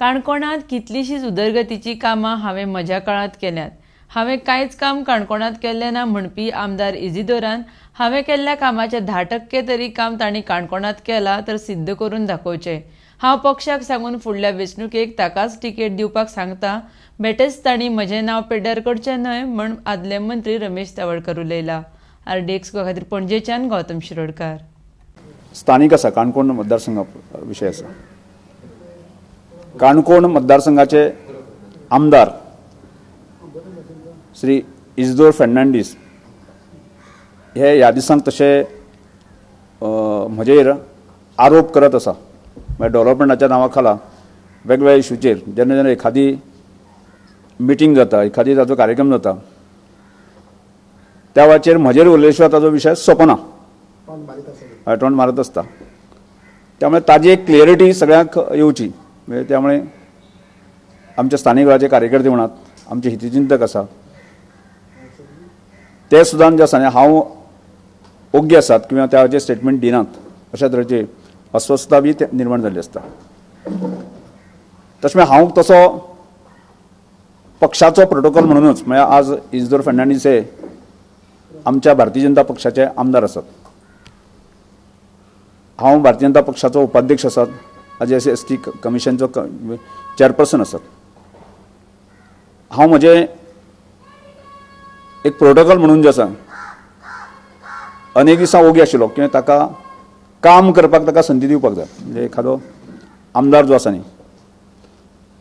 काणकोणांत कितलींशींच उदरगतीचीं कामां हांवें म्हज्या काळांत केल्यांत. हांवें कांयच काम काणकोणांत केल्लें ना म्हणपी आमदार इजिदोरान हांवें केल्ल्या कामाचें 10% तरी काम तांणी काणकोणांत केलां तर सिद्ध करून दाखोवचें. हांव पक्षाक सांगून फुडल्या वेंचणुकेक ताकाच तिकेट दिवपाक सांगता. बेटेच तांणी म्हजें नांव पेड्ड्यार करचें न्हय म्हण आदले मंत्री रमेश तवडकर उलयला. आरडीएक्स गोवा खातीर पणजेच्यान गौतम शिरोडकार. स्थानिक आसा काणकोण मतदारसंघा विशय आसा. काणकोण मतदारसंघाचे आमदार श्री इजिदोर फेर्नांडीस हे ह्या दिसांक तशे म्हजेर आरोप करत आसा. म्हळ्यार डेव्हलपमेंटाच्या नांवा खाला वेगवेगळ्या इशूचेर जेन्ना जेन्ना एखादी मिटींग जाता, एखादी ताचो कार्यक्रम जाता, त्या वेळाचेर म्हजेर उलयल्या ताचो विशय सोंपना, तोंड मारत आसता. त्यामुळे ताजी एक क्लियरिटी सगळ्यांक येवची. म्हणजे त्यामुळे आमच्या स्थानीक वेळाचे कार्यकर्ते म्हणात, आमचे हितचिंतक आसा, ते सुद्दां जे आसा न्ही हांव ओग्गी आसात किंवा त्याचे स्टेटमेंट दिनात अशा तरेची अस्वस्थता बी निर्माण जाल्ली आसता. तशें हांव तसो पक्षाचो प्रोटोकॉल म्हणूनच म्हळ्यार आज इजिदोर फेर्नांडीस हे आमच्या भारतीय जनता पक्षाचे आमदार आसात. हांव भारतीय जनता पक्षाचो उपाध्यक्ष आसात, आज एस एस टी कमिशनचो चेअरपर्सन आसात. हांव म्हजें एक प्रोटोकॉल म्हणून जे आसा अनेक दिसां ओगी आशिल्लो किंवा ताका काम करपाक ताका संदी दिवपाक जाय. म्हणजे एखादो आमदार जो आसा न्ही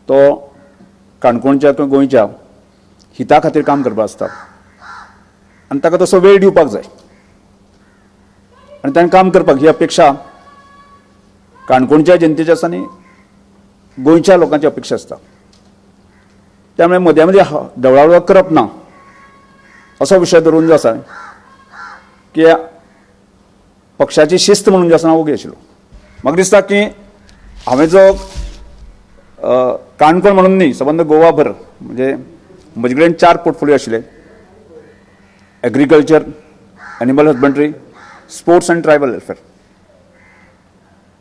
तो काणकोणच्या किंवा गोंयच्या हिता खातीर काम करपाक आसता आनी ताका तसो वेळ दिवपाक जाय आनी ताणें काम करपाक ही अपेक्षा काणकोणच्या जनतेची आसा आनी गोंयच्या लोकांची अपेक्षा आसता. त्यामुळे मदीं मदीं ढवळाढवळ करप ना असो विशय धरून जो आसा की पक्षाची शिस्त म्हणून जे आसा ओगी आशिल्लो. म्हाका दिसता की हांवें जो काणकोण म्हणून न्ही सबंद गोवाभर म्हणजे म्हजे कडेन 4 पोर्टफोलियो आशिल्ले, agriculture, animal husbandry, sports आनी ट्रायबल वेलफेअर.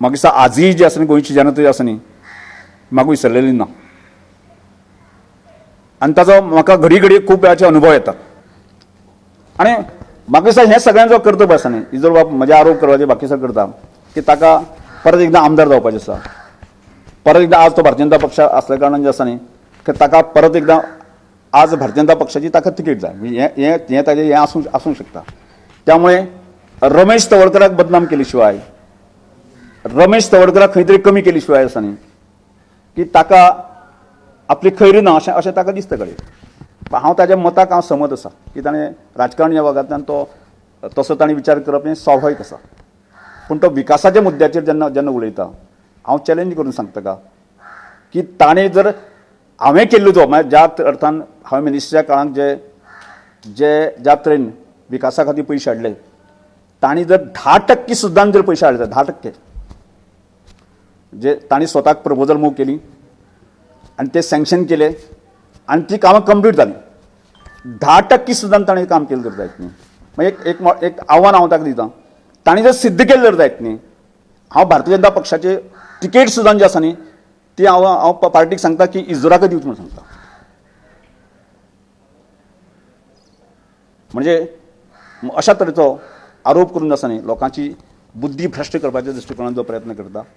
म्हाका दिसता आजूय जी आसा न्ही गोंयची जनता जी आसा न्ही म्हाका विसरलेली ना आनी ताचो म्हाका घडी घडी खूब वेळाचे अनुभव येतात. आनी म्हाका दिसता हें सगळ्यांचो जो कर्तव्य आसा न्ही इजोर बाब म्हजे आरोप करपाचे बाकी सगळें करता की ताका परत एकदां आमदार जावपाचें आसा, परत एकदां आज तो भारतीय जनता पक्ष आसल्या कारणान जे आसा न्ही की ताका परत एकदां आज भारतीय जनता पक्षाची ताका तिकेट जाय. हें हें हें ताजें हें आसूंक शकता. त्यामुळे रमेश तवडकराक बदनाम केली शिवाय, रमेश तवडकराक खंय तरी कमी केली शिवाय आसा न्ही की ताका आपली खैरी ना अशें अशें ताका दिसता घडये. हांव ताज्या मताक हांव सहमत आसा की ताणें राजकारण ह्या भागांतल्यान तो तसो ताणें विचार करप हें स्वाभावीक आसा. पूण तो विकासाच्या मुद्द्याचेर जेन्ना जेन्ना उलयता हांव चॅलेंज करून सांगता ताका की ताणें जर हांवें केल्लो तो म्हळ्यार ज्या अर्थान हांवें मिनिस्टरीच्या काळांत जे जे ज्या तरेन विकासा खातीर पयशे हाडले तांणी जर 10% सुद्दां जर पयशे हाडले 10% जे तांणी स्वताक प्रपोजल मूव केली आनी ते सँक्शन केले आनी ती कामां कंप्लीट जाली, 10% सुद्दां ताणें काम केलें जर जायत न्ही, मागीर एक एक आव्हान हांव ताका दितां, ताणें जर सिद्ध केलें जर जायत न्ही हांव भारतीय जनता पक्षाचे तिकेट सुद्दां जी आसा न्ही ती हांव हांव पार्टीक सांगता की इजोराक दिवची म्हणून सांगता. म्हणजे अशा तरेचो आरोप करून आसा न्ही लोकांची बुद्धी भ्रश्ट करपाच्या दृश्टिकोनान जो प्रयत्न करता.